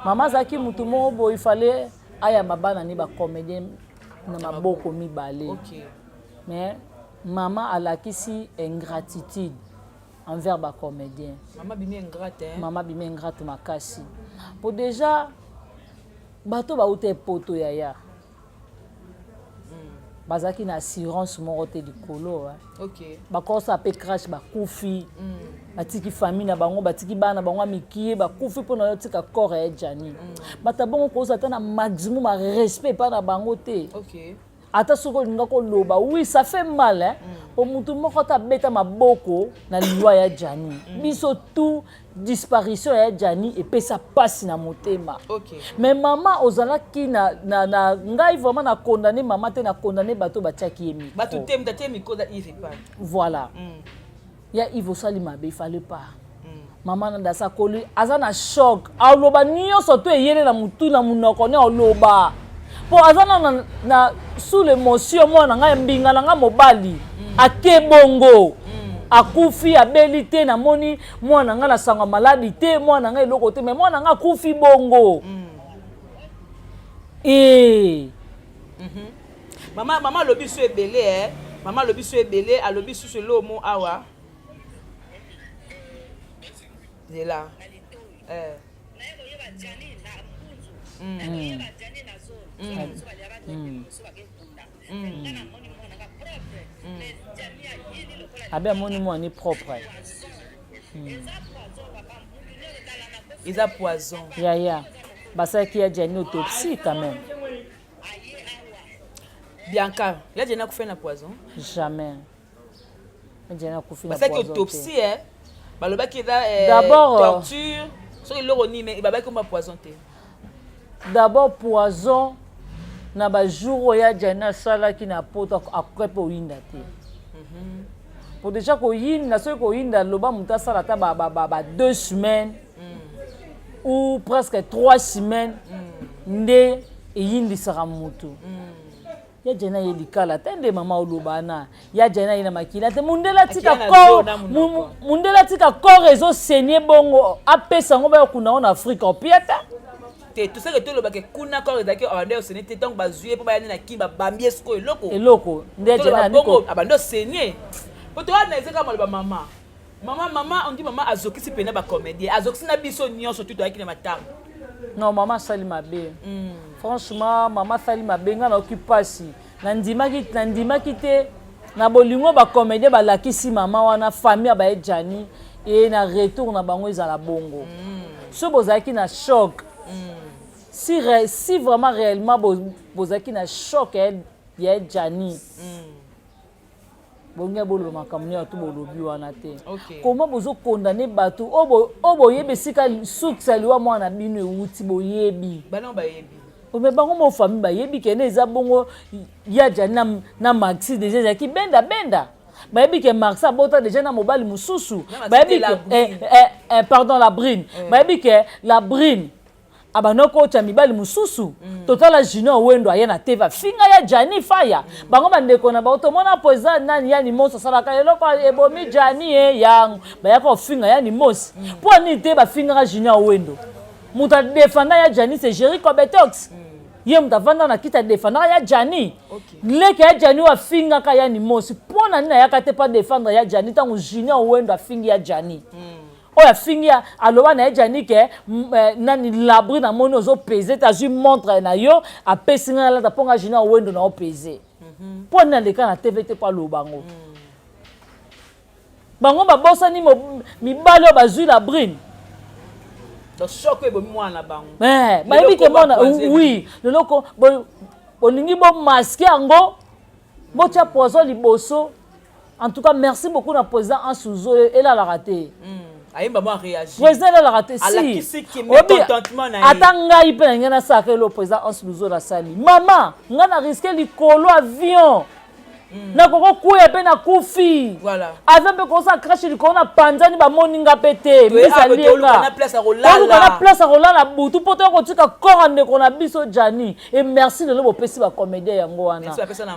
Mama azalaki motu moko boye, fallait ayamba bana ni bacomédien na maboko mibale. Mais mama alakisi ingratitude envers bacomédien. Mama bimi ingrate, hein? Mama bimi ingrate makasi, po déjà bato bauta epoto, yaya, bazalaki na assurance moko te likolo. Bakosa mpe crash, bakufi, batiki famille na bango, batiki bana na bango ya mikie, bakufi mpona yo tika corps ya Jani. Bato bongo kozala ata na maximum ya respect epai na bango te. Ata soki olinga koloba, oui, ça fait mal, hein? Po mutu moko ata abeta maboko na liwa ya Jani. Biso tout, disparition ya Jani epesa mpasi na motema. Mais mama ozalaki na ngai vraiment na condamné mama te, na condamné bato batiaki ye micro. Bato te, moto atie micro eza Yves Epan. Voilà. Ya Yves, osali mabe, il fallait pas. Mama na Dasa akoli, aza na choc, aloba nyonso to eyele na motu na monoko ne aloba, mpo aza na sous l'émotion. Mwana na ngai, mbinga na ngai mobali ake bongo, akufi, abeli te. Namoni mwana na ngai na sango ya maladi te, mwana na ngai eloko te, mais mwana na ngai akufi bongo. E Mama alobi so ebele, eh. Mama alobi so ebele, alobi susu elomo awa zela. Naye koyeba Jani na mbunzu. Nakoyeba Djani na zolo. Soki mosusu balia ba mosusu bakekunda. Nga namoni mwana nga propre. Mais Djani ayini lokola Abe amoni mwana propre. Eza poison papa, mutu nyonso tala na kofi. Eza poison. Yaya, basalaki ya Djani autopsie quand même. Bianca, ya Djani akufi na poison? Jamais. Ya Djani akufi na Basalaki poison. autopsie eh. Balobaki eza eh, D'abord, torture. Soki eloko nini mais babaki komba poison te. D'abord poison na ba jour oyo ya Djani asalaki na poto akoki mpe oyinda te. Po déjà koyinda, soki koyinda loba moto asala ata ba 2 semaines ou presque 3 semaines nde eyindisaka motu. Ya Djani aye likala te nde mama oloba na ya Djani aye na makila te. Mundele atika Akila na corps zo na monoko. Mundele atika corps ezosenye bongo, apesa yango bayokunda ngo na Afrika opia te. Te, toseke tolobaka kuna corps ezalaki abandi osene te. Ntango bazwi ye mpo bayani na kini, babambi ye sikoyo eloko. Eloko nde ya Djani Toloba ani bongo abandi osenie po towana eza kaka maloba mama mama mama. On dit mama azokisi mpena bacomédien, azokisi na biso nyonso tu toyaki na matanga. Non, mama asali mabe. Franchement, mama asali mabe. Ngai nayoki mpasi. Nandimaki te na bolingo bacomédien balakisi mama wana, famille ya baye Djani e na retour na bango ezala bongo. So bozalaki na choc, si vraiment réellement bozalaki na choc ya Djani, bongi boloba makambo nini to bolobi wana te. Koma bozokondane bato oyo boyebi esika source ya liwa mwana bino ewuti, boyebi. Bana bayebi. Me bango mo famille bayebi kene eza bongo. Ya Djani na Maxi déjà ezalaki benda benda. Bayebi ke Maxi abota déjà na mobali mosusu. Bayebi ke pardon, la brine. Bayebi ke la brine abanda kotya mibali mosusu. Totala Junior Wendo aye na TV, afinga ya Djani Faya. Bango bandeko na bango tomona po eza nani, yani Mosi asalaka eloko ebomi Djani ye yango bayaka kofinga yani Mosi. Mpo nini te bafingaka Junior Wendo? Moto adefanda ya Djani, c'est Géri Cobetox. Ye moto avanda na kiti, adefandaka ya Djani. Leke ya Djani oyo afingaka yani Mosi, mpo na nini ayaka te mpo adefendre ya Djani ntango Junior Wendo afingi ya Djani? Oyo afingi, aloba na ye Djani ke nani labri namoni ozopese te, azwi montre na yo, apesi ngai nalata mpo nga Junior Wendo na opese. Mpo nini aleka na TV te mpo aloba yango? Bango babosani mibali oyo bazwi la brine. Donc choc ebomi mwana na bango. Bayebi ke mwana, oui, leloko bolingi bomaske yango, botya poison liboso. En tout cas, merci beaucoup na président Ansuzo, elalaka te. Ayemba mwa réagir. Président elalaka te. Si ata ngai mpe na ngai nasalaka elo, président Anse Luzo nasali mama ngai na risque likolo avion, nakoki kokwea mpe nakufi. Avion mpe kosala crash likolo na panzani, bamoni nga mpe te. Misalienga oluka na place ya kolala butu mpo toya kotika corps ya ndeko na biso Djani. Et merci lelo bopesi bacomédien yango wana.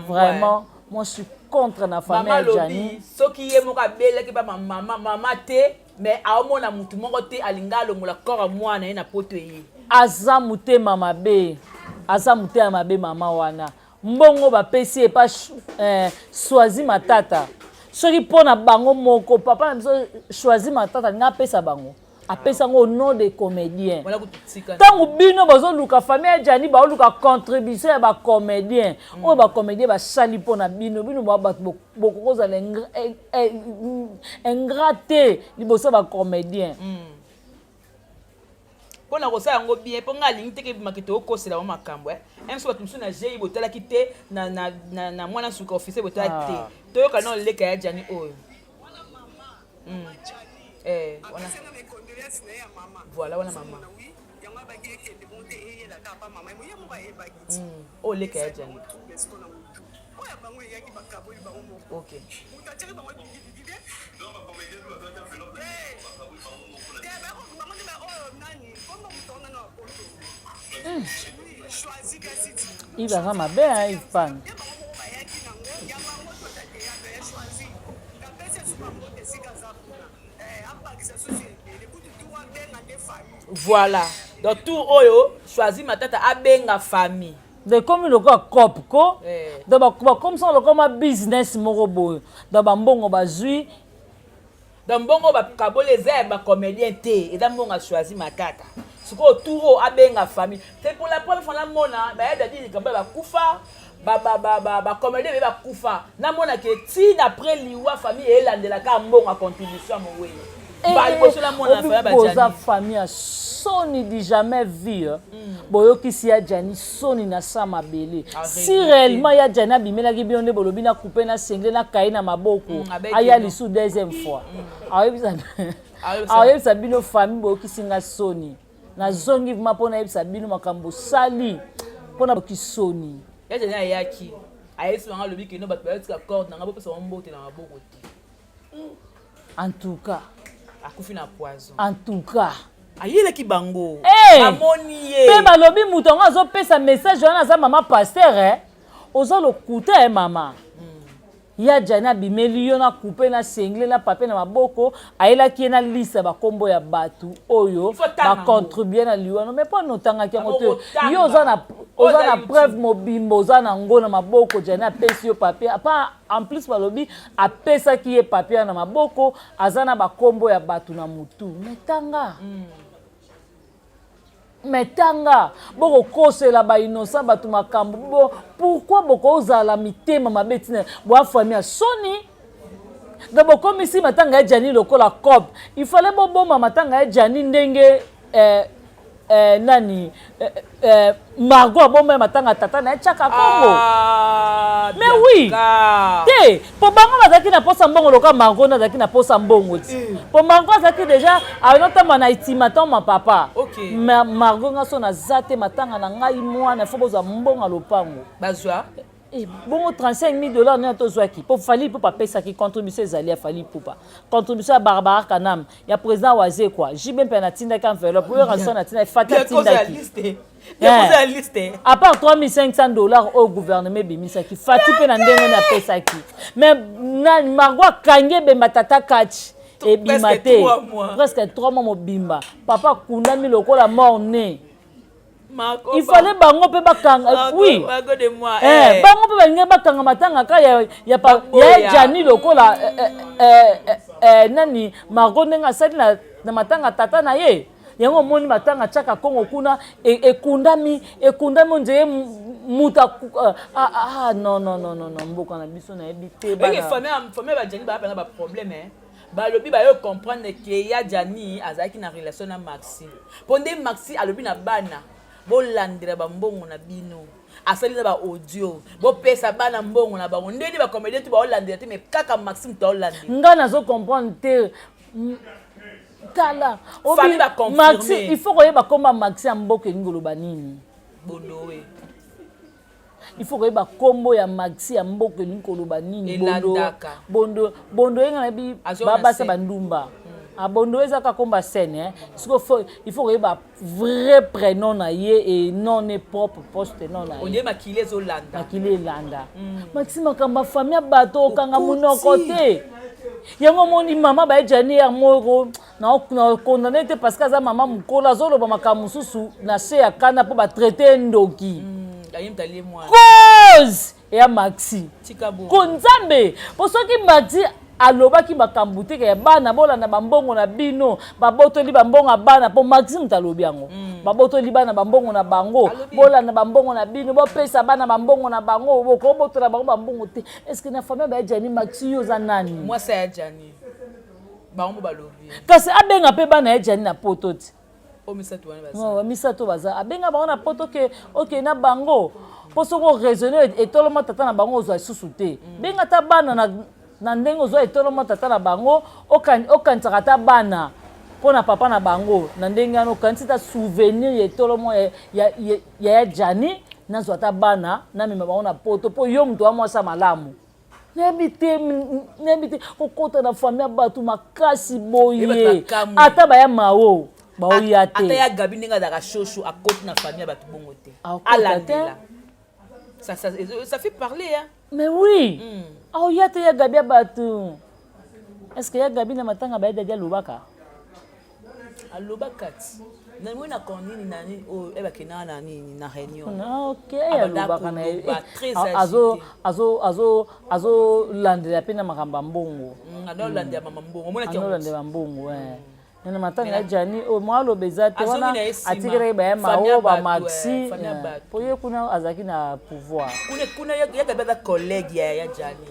Vraiment, moi je suis contre na famille ya Djani. Soki ye moko abelaki ba mama mama te, mais aomona mutu moko te alinga alongola corps ya mwana ye na poto eye. Aza motema mabe, aza motema mabe mama wana. Mbongo bapesi epa Choisi Matata, soki mpo na bango moko papa na biso Choisi Matata alingi apesa bango, apesa yango au nom des comédiens. Ntango bino bazoluka famille ya Djani, baoluka contribution ya bacomédien oyo bacomédien basali mpo na bino. Bino ba bato bokokozala ingrat te liboso ya bacomédien. Mpo na kosala yango bien, mpo ngai alingi teke ebimaki tookosela bango makambo mso bato mosusu na gei botalaki te na mwana suka officier botalaki te. Toyoka na oleka ya Djani oyo. Wana voilà, wana mama oyo oleka ya Djani. Ok. Yves aza mabe, hein, Yves Pan. Voilà, donc tour oyo Choisi Matata abenga famille. Donc ekomi lokola coop ko. Donc bakomisa lokola ma business moko boye. Donc bambongo bazwi. Donc mbongo bakaboli eza ya bacomédien te, eza mbongo ya Choisi Matata. Sikoyo tour oyo abenga famille. C'est pour la première fois namona ba Dadi likambo bakufa, ba comédien be bakufa. Namona ke ti après liwa famille elandelaka mbongo ya contribution ya mowei. Ba liboso namona famille ba Boza Djani. Famille ya soni du jamais vu. Boyokisi ya Djani soni na sa mabele. Si Arrêtez. réellement ya Djani abimelaki bino nde bolobi na coupe na singlet na kai na maboko, abeti aya no. lisu deuxième fois. Ayebisa Ayebisa. ayebisa bino famille boyokisi nga soni. Nazongi vraiment mpo nayebisa bino makambo sali mpona boki soni. Ya Djani ayaki. Ayebisi bango, alobi keno bato bayotika corde na nga, bopesa bango mbote na maboko te. En tout cas, Akufi na poison. En tout cas. Ayelaki bango. Hey! Bamoni ye. Mpe balobi moto yango azopesa message wana aza mama pasteur, eh? Oza lokuta e mama. Ya Djani abimeli yo na coupe na singlet na papier na maboko, ayelaki ye na liste ya bakombo ya bato oyo Il faut tanga bacontribue na liwano. Mais mpo notangaki yango te? Otanga. Yo oza na oza Oza na YouTube. preuve mobimba, oza na ngo na maboko. Djani apesi yo papier apa. En plus balobi apesaki ye papier na maboko, aza na bakombo ya bato na motu. Mais tanga, mais tanga, bokokosela bainnocent bato makambo bo. Pourquoi bokozala mitema mabe ntina boya famille ya soni? Donc bokomisi matanga ya Djani lokola cop. Il fallait boboma matanga ya Djani ndenge nani Margot aboma ya matanga ya tata na ye Tiaka Kongo. Ah, Mais oui. Bianca. Te, mpo bango bazalaki na posa mbongo lokola Margot nde azalaki na posa mbongo ti, mpo Margot azalaki déjà anotamba na ultimatum ma papa. Ma Margot, nga so naza te, matanga na ngai mwana fo bozwa mbongo ya lopango. Bazwa. Eh, bongo 35 000 $ nini tozwaki? Mpo Fally Ipupa apesaki contribution, ezali ya Fally Ipupa, contribution ya Barbara Kanam, ya président Wazekwa, JB mpe natindaki enveloppe oyo ranson natindaki, Fati atindaki. Liste. Ya liste. À part 3500 $ oyo gouvernement ebimisaki, Fati mpe na ndenge nini apesaki. Mais nani, Margot akangi ebemba tata Kachi, ebima Presque te. 3 mois. Presque 3 mois mobimba, papa akundami lokola mort né. Margot, Il fallait bango mpe bakanga, Margot, oui. Margot de moi. Eh, Eh. bango mpe balingi bakanga matanga ka Baboya. ya Djani lokola nani, Margot ndenge asali na matanga tata na ye. Yango omoni matanga Tiaka Kongo kuna ekundami, ekundami ondire mutu ah, ah, non, non, non, non, non, mboka na biso nayebi te. Eke famille baDjani baya mpena baproblème, eh. Balobi bayo comprendre ke ya Djani azalaki na relation na Maxi, mpo nde Maxi alobi na bana bolandela bambongo na bino, asali na baaudio, bopesa bana mbongo na bango. Ndeni bacomédien tu baolandela te, mais kaka Maxi moto aolandela. Nga nazo comprendre te. Tala. Famille baconfirme. Maxi, il faut koyeba komba Maxi ya mboka elingi koloba nini. Bondowe. Il faut koyeba kombo ya Maxi ya mboka elingi koloba nini. Bondo. Elandaka. Bondo, bondo yenga nayebi. Azwa na babasa scène. Bandumba abondo eza kaka komba scène, hein. Siko il faut koyeba vrai prénom na ye et non ne propre poste nom na ye. Ondie makili ezolanda. Makili elanda Maxi, makambo ya famille ya bato okanga Okoti. monoko te. Yango omoni mama baye Djani ya moko na condamné te, parce que aza mama mokolo, azoloba makambo mosusu na se ya kanda mpo batraite ye ndoki. Aye moto alie mwana. Cause eya Maxi. Tika bo. Ko Nzambe, mpo soki Maxi alobaki makambo te ke ya bana bolanda bambongo na bino, babotoli bambongo ya bana, mpo Maxi moto alobi yango, babotoli bana bambongo na bango. Alobi. Bolanda bambongo na bino, bopesa bana bambongo na bango, bokobotola bango bambongo te. Est ce que na famille baya Djani, Maxi yo oza nani? Mwasi ya Djani, bango mo balobi. Kasi abenga mpe bana ya Djani na poto ti. Oyo misato wana baza. Misato baza, abenga bango na poto ke oke na bango, mpo soki oraisonne etoloma tata na bango, ozwa lisusu te. Benga ata bana na ndenge ozwa etoloma tata na bango, okanisaka ata bana mpo na papa na bango na ndenge wana, okanisi ta souvenir ya etolomo ya Djani, nazwa ata bana namema bango na poto, mpo yo moto wa mwasi ya malamu. Nayebi te, nayebi te, kokɔta na famille ya bato makasi boye, ata baya mao baoya te. Ata ya Gabi, ndenge azalaka shosho, akoti na famille ya bato bongo te. Alandela, ça fait parler, hein. Mais oui, aoya te ya Gabi ya bato. Est ce que ya Gabi na matanga baya dadi alobaka? Alobaka ti namoi na nini na nini oyo ebakendaka na nini na réunion. Ok, alobaka na ye, azolandela mpe na makambo ya mbongo. Azolandela mama mbongo. Azolandela mbongo. Na matanga ya Gianni oyo mwa aloba eza te wana atikelaki baye mao ba maxi po ye kuna azalaki na pouvoir. Kuna kuna ya gabi aza collègue ya ya Gianni.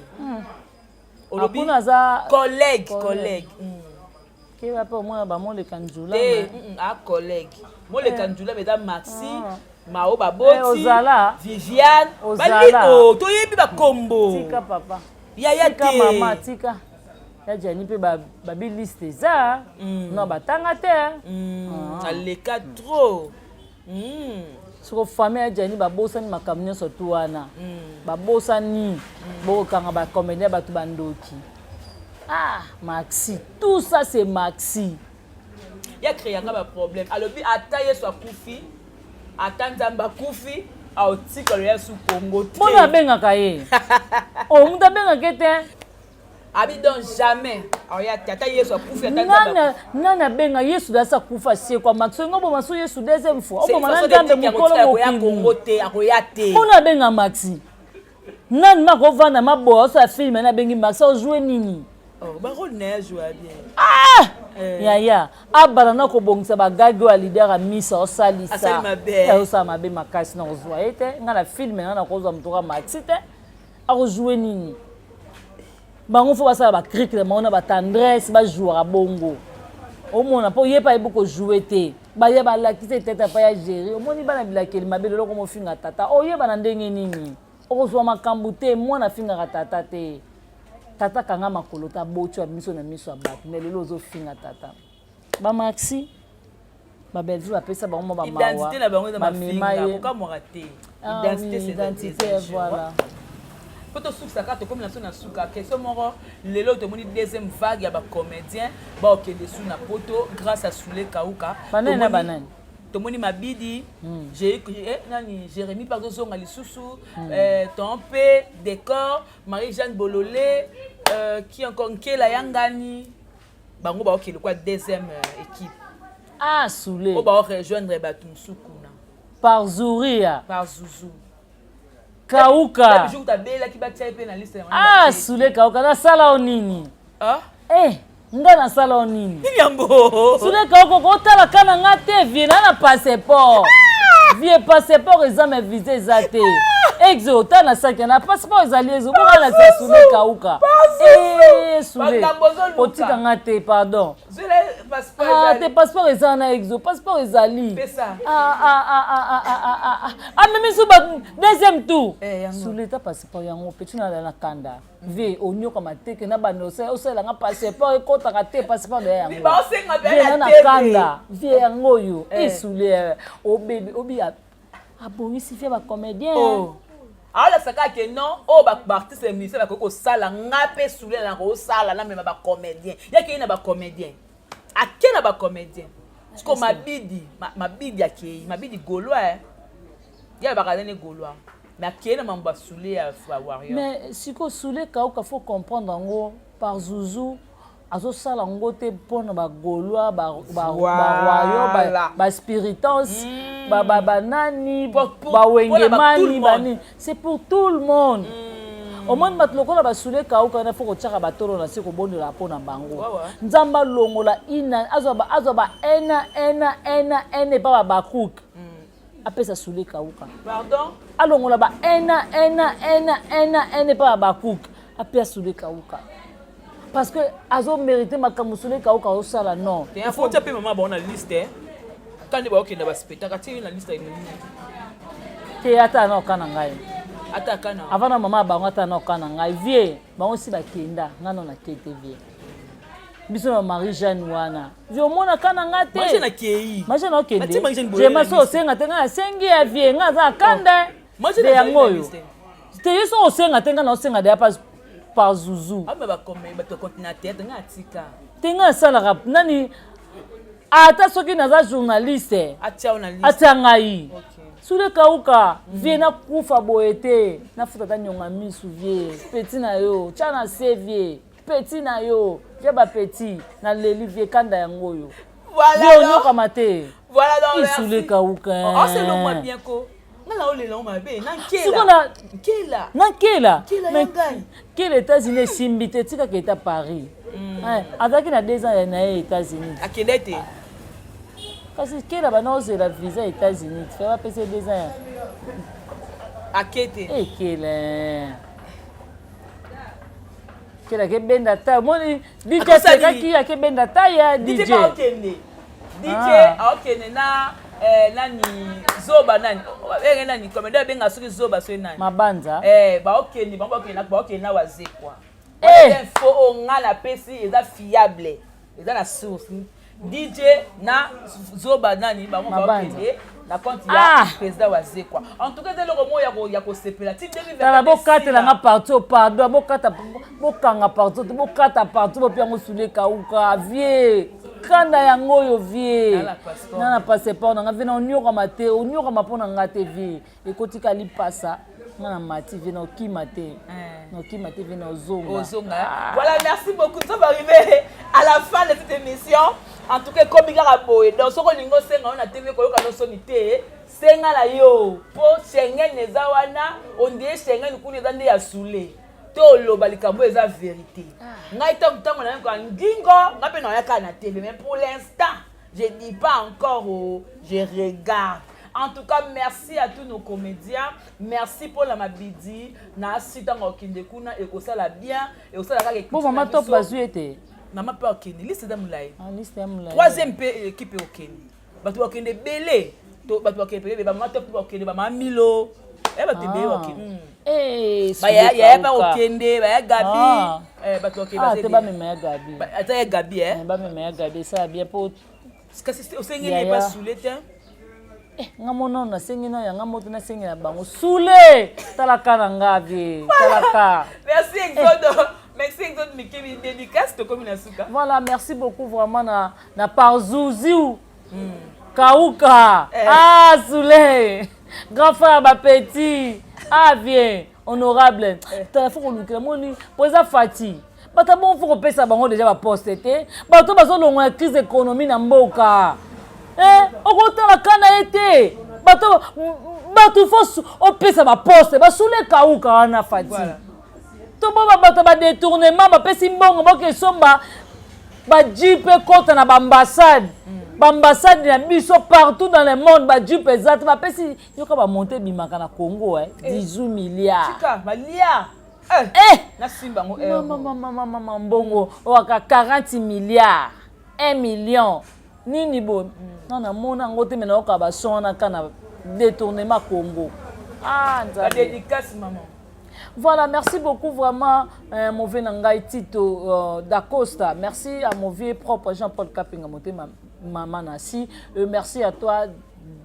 Olobi kuna aza collègue collègue. Keba mpe omona bamoleka nzula. Te a collègue. Moleka nzula mais eza maxi. Mao baboti. Ozala. Viviane. Ozala. Toyebi bakombo. Tika papa. Yaya te. Tika mama tika. Ya Gianni mpe babi liste eza non batanga te. Aleka trop. Soko famille ya Gianni babosani makambo nyonso tu wana. Babosani bokokanga ba comédien bato bandoki. Ah Maxi, tout ça c'est Maxi. Ya créer nga ba problème. Alobi ata Yesu akufi, ata Nzambe akufi, aotikalo ya su Congo te. Mbona abengaka ye? Oh, mutu abengaka ye te. Abi donc jamais. Oya tata Yesu akufi ata Nzambe. Nani abenga Yesu dasa kufa sie kwa Maxi ngobo masu Yesu deuxième fois. Obo mana Nzambe mukolo mokili. Congo te, akoya te. Mbona abenga Maxi? Nani makovanda maboya osala film na abengi Maxi ojouer nini? Oh, ba rôle na ya jouer bien. Ah! Yaya, abana na kobongisa bagagi oyo ya leader ya misa osalisa. Asali mabe. Osala mabe makasi na kozwa ye te. Nga na film nga na kozwa moto ka Maxi te. Akojouer nini? Bango fo basala ba cric na bango na ba tendresse ba jouera bongo. Omona po ye pa yebi kojouer te. Baya balakisa etata pa ya gérer. Omoni bana bilakeli mabe lelo komofinga tata. Oyeba na ndenge nini? Okozwa makambo te, mwana afingaka tata te. Tata kanga makolo ta boti ya miso na miso ya bato mais lelo ozofinga tata. Ba Maxi ba Bellevue bapesa bango mwa ba mawa. Identité na bango eza Bamema mafinga, ye. kokamwaka te. Ah Identité oui, c'est identité, des voilà. Po tosukisaka tokomi na so na suka question moko lelo tomoni deuxième vague ya ba comédien baokende su na poto grâce à Soule Kauka. Banani na banani? Tomoni Mabidi, nani Jérémy Pardo zonga lisusu, Tompe, Décor, Marie-Jeanne Bololé, qui encore Nkela Yangani. Bango baokende kwa deuxième équipe. Ah Soule. O ba rejoindre bato mosusu kuna. Par Zouria. Par Zouzou. Kauka. Jour tabelaki batia pe na liste. Ah Soule Kauka na sala onini. Ah? Eh, nga na sala onini. Nini yango? Soule Kauka kotala kana nga te vie na na passeport. Vie passeport eza mais visa eza te. Exo ta na saki na passeport ezali ezo bonga na sa Soule Kauka. Eh Soule. Otika nga te pardon. Ah te passeport eza na exo, passeport ezali. Ah ah ah ah ah ah ah. Ah mais miso ba deuxième tour. Soule ta passeport yango petit na la kanda. Vie onyoka mateke na bando osala nga passeport ekotaka te passeport de yango. Ba osenga be na kanda. Vie yango oyo e Soule o bébé obi abongisi vie ba comédien. Oh. Aolasaka ke non oyo ba artiste ya ministère bakoki kosala nga mpe Soule na kosala na mema ba comédien. Yake na ba comédien. Ake na ba comédien. Siko Mabidi, Mabidi akei, Mabidi Gaulois. Ya bakazani Gaulois. Mais akei na mambo ya Soule ya Warrior. Mais siko Soule Kauka faut comprendre yango par Zouzou azosala ngo te mpona ba Gaulois, ba Warrior, ba Spiritans, ba ba nani, ba Wengemani, ba nini. C'est pour tout le monde. Au moins bato lokola ba Soule Kauka na faut kotiaka batolo na se kobondela mpona bango. Nzamba longola ina azwa ba azwa ba ena ena ena ena pa ba bakouk. Apesa Soule Kauka. Pardon? Alongola ba ena ena ena ena ena pa ba bakouk. Apesa Soule Kauka. Parce que azo mérité makambo Soule Kauka osala non. Il faut taper maman bon na liste hein. Quand ba okenda ba spectacle ti na liste ni. Te ata na okana ngai. Ata kana. Avant na maman bango ata na okana ngai vie bango si bakenda nga na kete vie. Biso na Marie-Jeanne wana. Vie omona kana nga te. Marie-Jeanne akei. Marie-Jeanne okende. Je ma so osenga te nga asengi ya vie nga za kanda. Marie-Jeanne yango oyo. Te yeso osenga te nga na osenga de pas par Zouzou. Ah mais ba comme ba to continue théâtre nga atika. Te nga salaka nani ata soki naza journaliste. Atia na liste. Atia ngai. Okay. Soule Kauka, vie na kufa boye te. Na futa ta nyonga misu vie. Petit na yo, tia na se vie. Petit na yo, vie ba petit na leli vie kanda yango yo. Voilà. Vie onyoka mate. Voilà donc merci. Soule Kauka. Oh c'est le moins bien ko. Nga olela mabe na nkela. Sikola nkela. Na nkela. Nkela ya ngai. Kela États-Unis esimbi te tika ke eta Paris. Eh, azalaki na 2 ans na ye États-Unis. Akende te. Kasi kela bana ozela visa États-Unis, fe bapesa ye 2 ans. Ake te. Ekele kela akebenda ta, omoni DJ Akosali. asekaki, akebenda ta ya DJ DJ. mpe aokende, DJ. Ah. Aokende na nani, zoba nani, babenge nani, comédien abenga soki zoba, soki nani. Mabanza. Baokende bango, baokende na Wazekwa. Eh! Info oyo nga napesi eza fiable, eza na source. DJ na zoba nani, bango Mabanza. baokende na compte ya Ah! président Wazekwa. En tout cas, eza eloko moko ya kosepela ti 2024. Tala, bokatelanga partout, pardon, bokata, bokanga partout, bokata partout, bopi yango sule kauka vie kanda yango oyo vie. Na passeport. Na passeport nanga vie, na onyokama te, onyokama mpo na nga te. Vie ekotika lipasa nga na mati vie, na okima te. Na okima te vie, na ozonga. Ozonga. Voilà, merci beaucoup. Nous sommes arrivés à la fin de cette émission. En tout cas, comme kaka boye, donc soki olingi osenga yo na TV, koyoka no soni te, senga na yo, mpo Schengen eza wana. Ondie Schengen kuna eza nde ya sule to oloba likambo eza vérité. Ngai ntango nayoka ngingo, ngai mpe nayaka na TV, mais pour l'instant je dis pas encore. Oh, je regarde. En tout cas, merci à tous nos comédiens. Merci pour la mabidi. Na si ntango okende kuna ekosala bien, ekosala kaka. Bo mama Top bazwi ete. Mama mpe akende, liste eza molai. Ah, liste ya molai. Troisième mpe équipe ekokende, bato bakende ebele, bato bakende pele, bamama Top mpe bakende, bamama Milo, bato ebele bakende. Eh, Yaya mpe akokende, baya Gabi. Ah. Bato bakende. Ah, baza te. ebele. Bamema ya Gabi. Ata ya Gabi, eh. Bamema ya Gabi, esala bien mpo Kasi osengeli Yaya. epa sule te. Eh, nga mono nasengi na yanga moto, nasengi na bango sule, talaka na nga vie, talaka. Merci Exode, merci Exode Mikebi. Dédicace, tokomi na suka. Voilà, merci beaucoup vraiment na Parzuziu Kauka. Eh. Ah, Souley, grand frère bapetit, ah bien honorable. Tala, fo kolukela moni po eza fati bato bongo, fo kopesa bango déjà baposte te. Bato bazolongwa ya crise économie na mboka. Eh, okotala ka na ye te. Bato fo opesa baposte, basule Kauka wana fati. Voilà. To bo bato badétournement, bapesi mbongo, boke esomba bajeep, ekɔta na baambassade, baambassade na biso partout dans le monde, bajeep eza te. Bapesi yoka bamonte ebimaka na Congo, eh, 18 milliards. Tika balia. Eh! Nasimba yango. Mama, mama, mama, mbongo oyaka 40 milliards, 1 million nini boye, nga namona yango te, me nayoka bason wana ka na détournement Congo. Ah, Nzambe. Badédicace, maman. Voilà, merci beaucoup vraiment, mauvais Nangai Tito Dacosta. Merci à mon vieux propre Jean-Paul Kapinga Motema, Maman Nassi. Merci à toi,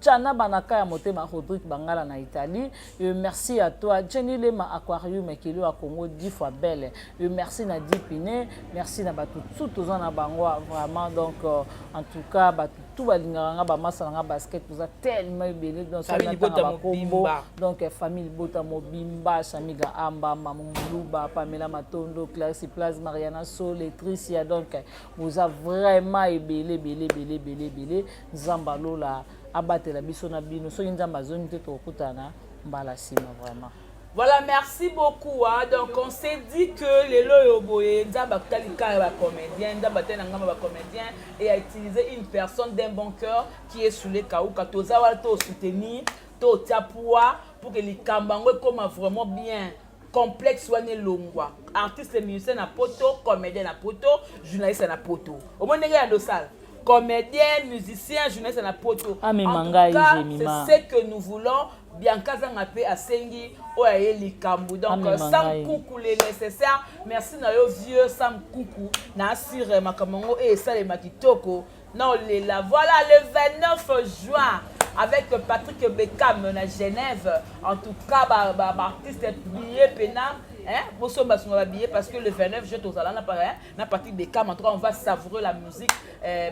Jana Banaka ya Motema, Rodrigue Bangala na Italie. Merci à toi, Jenny Lema Aquarium Ekelo à Congo, 10 fois belle. Merci na Dipine, merci na batu tout toza na bango vraiment. Donc, en tout cas, batu tout balingaka nga, bamasa na nga basket, toza tellement ebele. Donc, Famille soki natanga Libota bakombo, mobimba. Donc famille Libota mobimba, Shamiga Amba, Mamuluba, Pamela Matondo, Clarisse Place, Mariana Sol, Tricia. Donc boza vraiment ebele, ebele, ebele, ebele, ebele. Nzambe alola abatela biso na bino. Soki Nzambe azongi te, tokokutana mbala nsima vraiment. Voilà, merci beaucoup. Hein. Donc, on s'est dit que les loyo boye, Nzambe akutali kaka ba comédien, Nzambe atali na ba comédien et a utilisé une personne d'un bon cœur qui est sous les kauka. Toza wala to soutenir, to tia poids pour que likambo yango ekoma vraiment bien. Complexe wana elongwa. Artiste musicien na poto, comédien na poto, journaliste na poto. Omoni ndenge ya dosala. Comédien, musicien, journaliste na poto. Amema En tout ngai, cas, Jemima. c'est ce que nous voulons. Bianca Zanga mpe asengi oyo aye likambo. Donc Amema Sam ngai. Kuku, le nécessaire. Merci na yo vieux Sam Kuku na asire makambo yango e esalema kitoko na olela. Voilà, le 29 juin avec Patrick Beckham na Genève. En tout cas, baartiste billet pena, hein, bosomba sunga babillet parce que le 29 juin tozala na, hein, na Patrick Beckham. En tout cas, on va savourer la musique,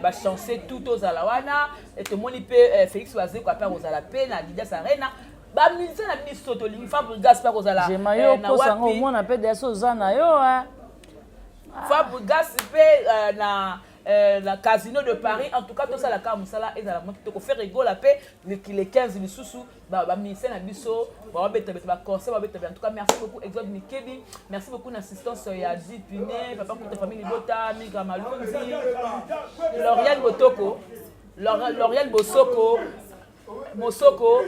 bachanse tout tozala wana. Tomoni mpe Félix Wazekwa mpe akozala mpe na Adidas Arena. Bamusicien na biso tolingi, Fabregas mpe akozala. Jema yo na okosango wapi? Omona mpe deya so oza na yo, eh. Fabregas mpe na euh, na Casino de Paris. En tout cas, tout ça la musala ezala mo kitoko. Ferre Gola pe le 15 lisusu ba ba ministère na biso ba beta beta ba concert ba beta. En tout cas, merci beaucoup Exode Mikebi. Merci beaucoup na assistance ya Dipine, papa Kuta famille Libota, Migra Malunzi, Lauriane Botoko, Lauriane Bosoko, Mosoko.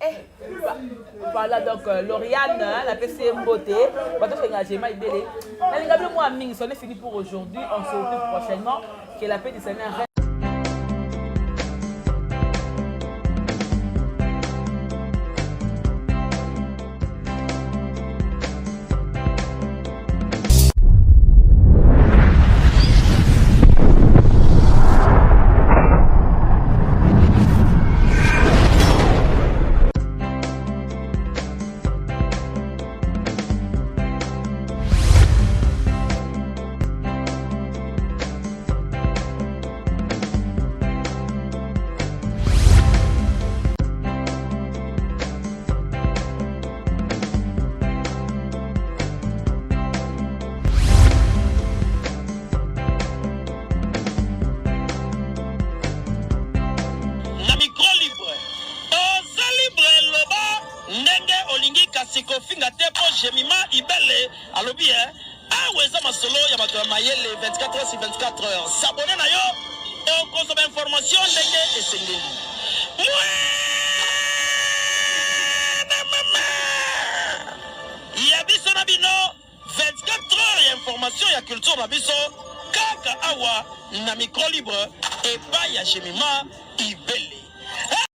Eh, voilà donc euh, Lauriane, hein, la PC Mbote, bato senga Jema Ibele. Nalinga bino mwa mingi, c'en est fini pour aujourd'hui. On se retrouve prochainement. Que la paix du Seigneur Na micro libre oza libre loba ndenge olingi kasi kofinga te po Jemima Ibele alobi eh awa eza masolo ya bato ya mayele 24 heures sur 24 heures s'abonner na yo okozwa ba information ndenge esengeli ya biso na bino 24 heures ya information ya culture na biso kaka awa na micro libre epai ya Jemima Ibele.